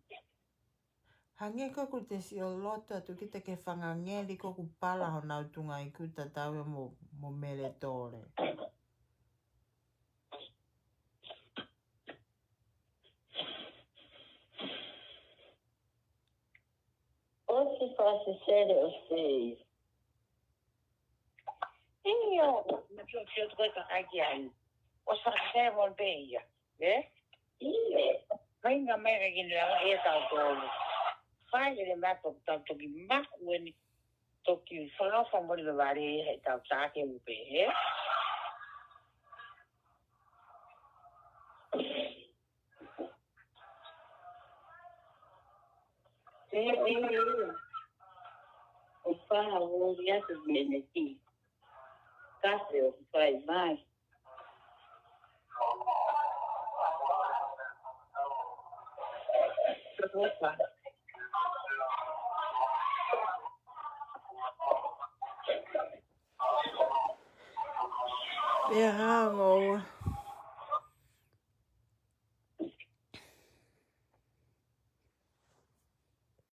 Hangē ko ʻeku te siʻo loto atu kita ke fanga ngeli ko ʻeku pala honau tunga iku tatau ia mo, mo Meletole. ʻOsi fakasesele ʻo se. ʻIo, ma tio tio ko e kakai ki ai. ʻOsi fakasesele mo pē ia. Ē? ʻIo. Mai nga mai ka kini la e tau tolu. Fai e le ma to, tau toki maku eni. Toki falofa mo le vale he tau take upe, ē? Ē, ē, ē. ʻO fai ʻo ia tu mene ki. Kafe ʻo fai mai. Pea hanga ua.